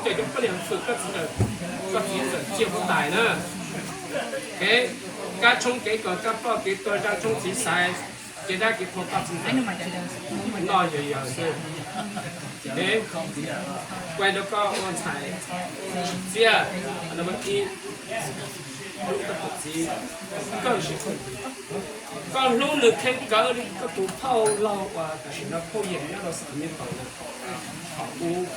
Cov poj niam fwm koj txiv ntawm, koj txiv ntawm ciaj huab tais na. Kab tshoob kev kos, kab ploj kev tuag, zaj tshoob txiv xaiv, kev dab kev qhua koj txiv ntawm noj yos yos xwb. Kuaj rau koj ua ntxhais tsim txiaj, ib, hlub koj tus txiv, koj sim, koj hlub nws kheej kawg li koj tus phauj laug uas tam sim no phauj yawm nyob rau Xas Mes Kaus na. Thaum ub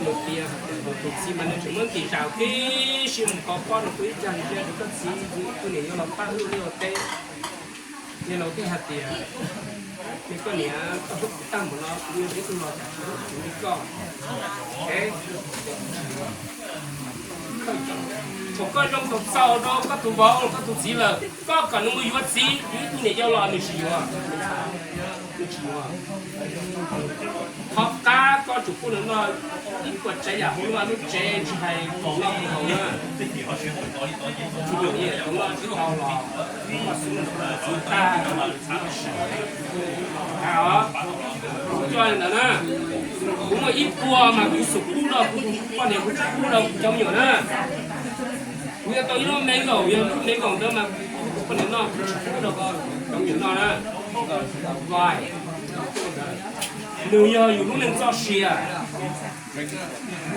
nws tias hais tias tus txiv mas nws tseem muab ntim zaum tib si mus kov pob rau kuv ib cag, ntsia rau koj txiv, kuv niam yuav los pab wb ua liaj ua teb. Niag laus thiaj hais tias, niag koj niam, koj hlub kuv tag npaum no, kuv yuav ib tug los cas tsis hlub kuv li koj. Thaum koj zoo txaus txaus rau koj tus vauv koj tus txiv lawm, koj kom nws mus yuav txiv, yuav ib tug niam yau los nws tsis yuav, nws tsis yuav. Qhov qab koj tsuas pub nws noj ib puas tsav yam hauv lub vaj lub tsev, tsis hais noj haus na. Tsis noj tsis tau los, koj xub tag, kuv coj li ntawd na. Kuv muaj ib puas mas kuv xub pub rau kuv tus poj niam, kuv tsis pub rau kuv cov me nyuam na. Kuv yuav tau ib lub me nkaum, yog lub me nkaum ntawd mas kuv pub rau kuv poj niam noj, kuv tsis pub rau cov me nyuam noj na. Nws yog yus lub neej txoj sia.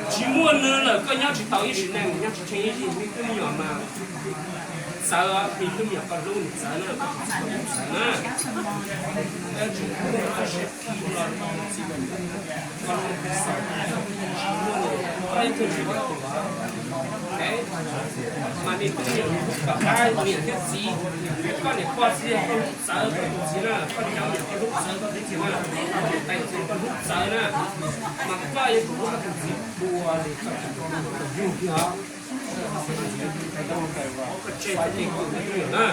Tsis muaj nws lawm koj nyob tsis tau ib sim neej, nyob tsis tsheej ib sim neej. Twb me nyuam mas txawv, twb me nyuam koj hlub nws txawv na, koj tsis txawv nws txawv na. Tsis muaj txoj sia, tsis muaj nws, koj ib tug tsis muaj tus. Mas nej twb yog kom qab niam thiab txiv, koj niam koj txiv yog koj hlub txawv koj tus txiv na, koj cov niam koj hlub txawv koj tus txiv na, koj niam tais txiv koj hlub txawv na, mas koj yuav tsum hlub koj tus txiv dua li koj tus yug thiab os. Koj tseg cov neeg kws li tub nyuam na,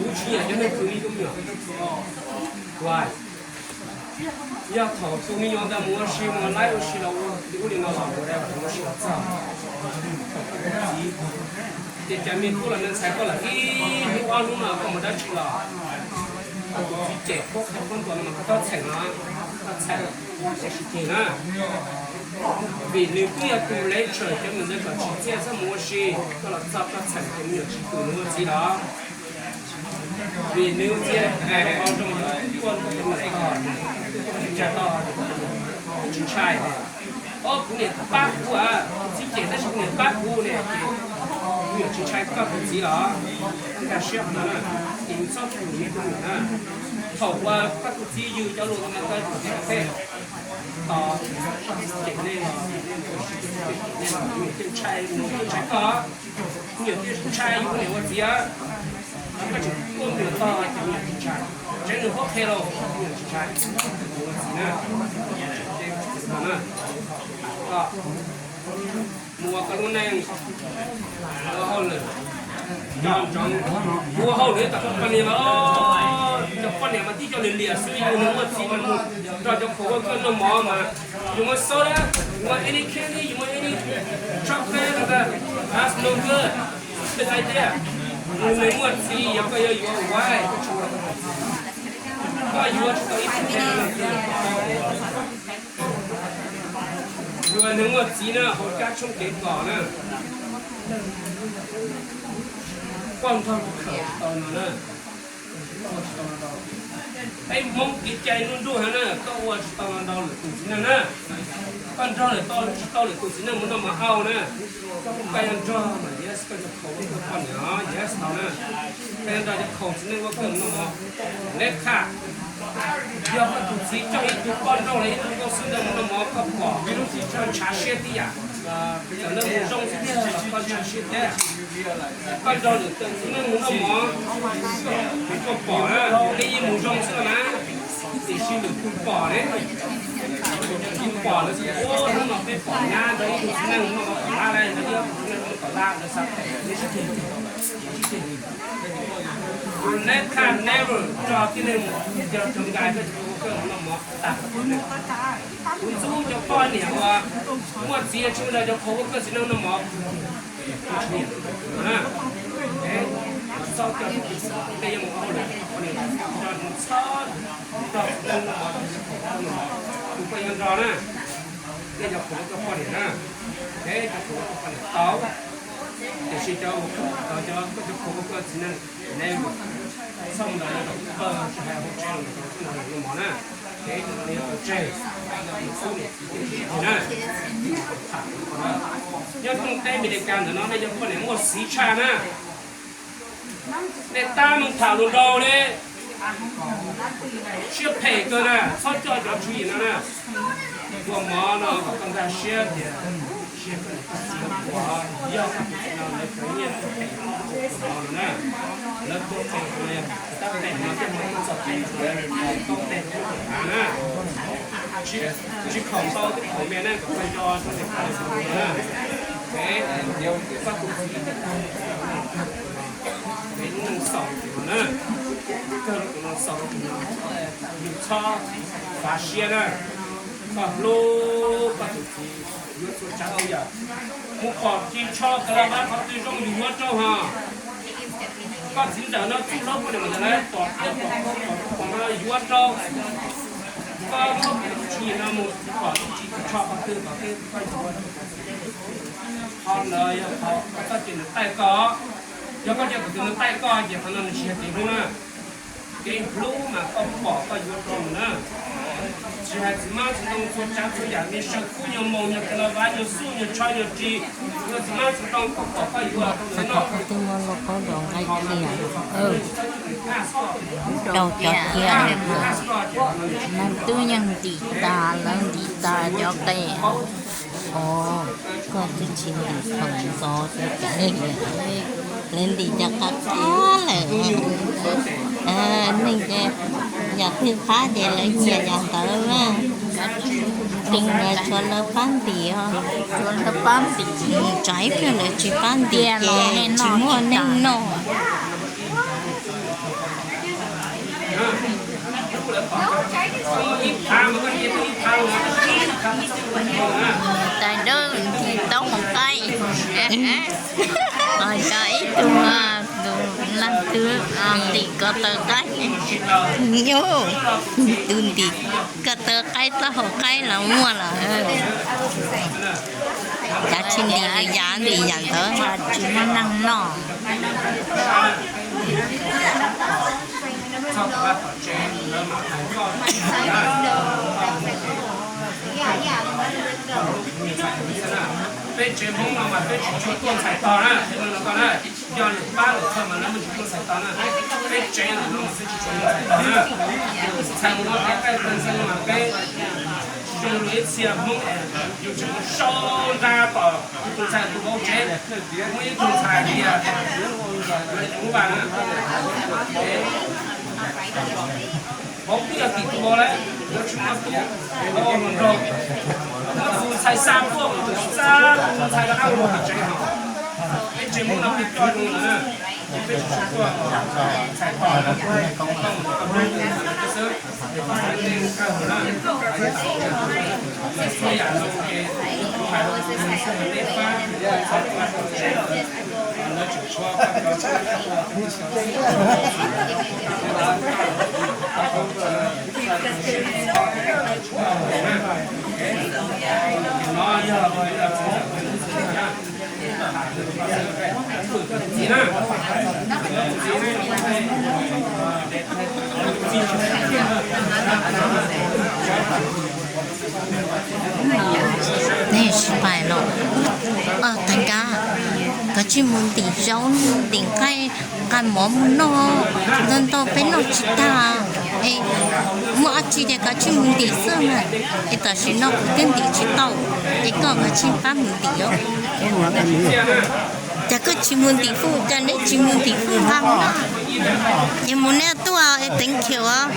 kuv tsis nyiam cov neeg kws li tub nyuam. Yog thaum tus me nyuam ntawd mus ua si, mus laib ua si los ua li ub li no los ua dab ua si los txog, thaum koj tus txiv ces cas me tub los me ntxhais koj lawm ib hnub ob hnub no koj mus dab tsi los, koj tus txiv cem koj qhov koj ntuas no mas koj txhob txheem no, koj txhob txheem, txhob sib ceg na. Vim nws twb yog tus lev tshawm cov me nyuam ntawd kom tsim txiaj txhob mus ua si, koj los txog koj txheem ces me nyuam tsis kws nws ua txiv los. Vim nws ua txiv, ua tsis ntshai, ua tsis ntshai. Ob, kuv niam pab kuv, kuv txiv cem tab sis kuv niam pab kuv ne ces kuv niam tsis ntshai koj tus txiv los. Nkag siab qhov no na, ces txhob kws me tub nyuam na. Thaum uas koj tus txiv yws cov lus no mas koj tus txiv phem, tos cem nej los, nej los kuv niam thiaj ntshai, kuv niam thiaj ntshai koj, kuv niam thiaj ntshai yus niam ua txiv. Koj tseem tuaj me nyuam tog ces me nyuam tsis ntshai, tseev nws huab qhia los me nyuam tsis ntshai. Ua txiv na, mus ua koj lub neej, ua hauj lwm, nco ntsoov, ua hauj lwm tom koj poj niam mas, cov poj niam mas tib co liam liam xwb, yus nws muaj txiv mas mus nrog cov khaum ua koj noj mov mas, yus muaj soda, yus muaj any candy, yus muaj any chocolate, that's no good. Bad idea. Yus nws muaj txiv, yog koj yuav yuav ua, koj yuav tsis tau ib tug. Yus nws muaj txiv na, hauv kab tshoob kev kos na, koj nrog khawm tsis tau no na. Peb Hmoob kev cai nruj nruj heev na, koj ua tsis tau no nrog lwm tus txiv neej na. Koj nrog lwm tau, tsis tau lwm tus txiv neej mus noj mov au na. Koj yuav nrog mas yes, koj cov khaum ua koj poj niam yes tau na. Koj yuav nrog cov khaum txiv neej ua koj mus noj mov. Leb qhaj, yog koj tus txiv coj ib tug poj nrauj los ib tug nkauj xwb ntawd mus noj mov koj pom, koj ntshav siab tib yam. Txawm lawv mus zoo xwb thiab los koj ntshav siab thiab. Koj nrog lwm tus txiv neej mus noj mov, koj pom na, peb yeej mus zoo xwb na, tiam sis lwm tus pom ne, lwm tus pom lawv tias ua hnub no peb pom nyab nrog ib tug txiv neej mus noj mov tom lab, nrog ib tug txiv neej mus tom lab, lawv xav phem, lawv sib ceg. Never, never nrog tib neeg mus yog cov nkas koj cov khaum ua koj mus noj mov tag. Kuv ntxub cov poj niam uas muaj txiv tsis nrog cov khaum ua koj txiv neej noj mov. Txhob coj tej yeej mus ua hauj lwm, txhob nrog txiv neej noj mov, tus koj yuav nrog na. Nej cov qhuas koj poj niam na, cov qhuas koj poj niam tau, tiam sis cov, cov, cov qhuas koj txiv neej, nej txhob mus ntaus lawv cov pawg tsis hais hauv tsev los ntawm cov tub ntawd lawm no mog na. Ces nej yuav tau tseg, mus xub niam txiv tej na. Nyob rau teb Amelikas ntawm no nej cov poj niam muaj xiv tshaj na. Nej tab meeg tham lus nrau li, siab phem kawg na, txhob coj cov tswv yim no na. Ua mov no kom koj nkag siab tias tsis yog koj niam koj txiv ua, yog koj tus txiv no lawv khwv nyiaj tuaj pem no na, lawv tuaj pem no, tab pem no thiaj mus tuaj txog pem no, tau pem tuaj pem hav na. Tsis khaum ntau twb khaum me na, kom koj nco tau li qhov li no na. Peb, koj tus txiv peb lub neej xaus no na, kawg lub tus no xaus rau tus no, yus txhob fav siab na, koj hlub koj tus txiv, yuav txhua tsav txhua yam. Mus pom ris tsho tawv la vab qhov twg zoo yus yuav rau hos. Koj txiv ntxawm no txuj hlub koj niam ntawd lawv pom, pom, pom, pom no yuav rau. Koj muab kuv tus tswv yim no mus pom ris tsho qhov twg qhov twg koj yuav. Qhov ntawd yog qhov koj txoj kev nws taij koj. Yog koj coj tus twg nws taij koj ces qhov no nws tsis yog kev hlub na. Kev hlub mas koj pom koj yuav rau nws na. Tsis hais txiv hmab txiv ntoo txhua tsav txhua yam, nej saw kub nyuag moos nyuag tawv la vab nyuag xuj nyuag tsho nyuag ris, nyuag txiv hmab txiv ntoo koj pom koj yuav rau nws no. Rau cov tiag, leej twb yeej ntim tas, lawv ntim tas cov qe. Os, koj twb tsis ntim khoom ntxov cov tiag, lawv ntim cov qab qab lawm. Neeg ces yam twg qab ces lawv nyiam yam ntawd na. Tseem lawv tsuas lawv pab ntim os, tsuas lawv pab ntim, tsam ib pliag lawv tsis pab ntim ces tsis muaj neeg noj. Tais dawb ntim tau hauv qaib, cov ib tug, tus leej twg ntim ko taw qaib, nyob tus ntim ko taw qaib tau hauv qaib los muaj lawm. Cov tsis ntim lwm yam ntim yam ntawd tsis muaj neeg noj. Peb tsev Hmoob no mas peb tsis tshua tuaj ntxhais tog na, cov no yog lwm pab lwm txog mas lawv muaj tsis tuaj ntxhais tog na. Peb tsev no mas peb tsis tshua tuaj ntxhais tog na. Tus ntxhais mus no peb qaij tus ntxhais no mas peb zoo li ib txhia Hmoob es yus tsis mus sau nra tom tus ntxhais tus vauv tsev. Muaj ib tug ntxhais tias, tus vaj na, vauv twb yog tim tus vauv lawm, yuav tsis muaj tub, vauv ua hluas nraug. Muab tus ntxhais xa tuaj, tus tub xa tus ntxhais rov qab mus tom tsev no. Peb tsev Hmoob no peb coj zoo lawm na, peb tsis tshua tuaj ntxhais tog na, toj mus tom tsev xwb. Nej sib pais los, tag kab, koj tsis mus ntim zaub ntim nqaij, nqa mov mus noj, ntau ntau peb noj tsis tag. Es muaj dab tsi ces koj tsis mus ntim xwb na. Es tam sim no kuv twb ntim tsis tau, es koj koj tsis pab mus ntim os. Cas koj tsis mus ntim fuj, cas neb tsis mus ntim fuj nqa mus na. Ces mus neb tuaj es teev khiaus os.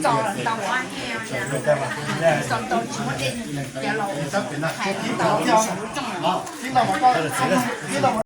Txaus ntau, txaus ntau tsis muaj dej, cov laus hais ntau lub tsooj.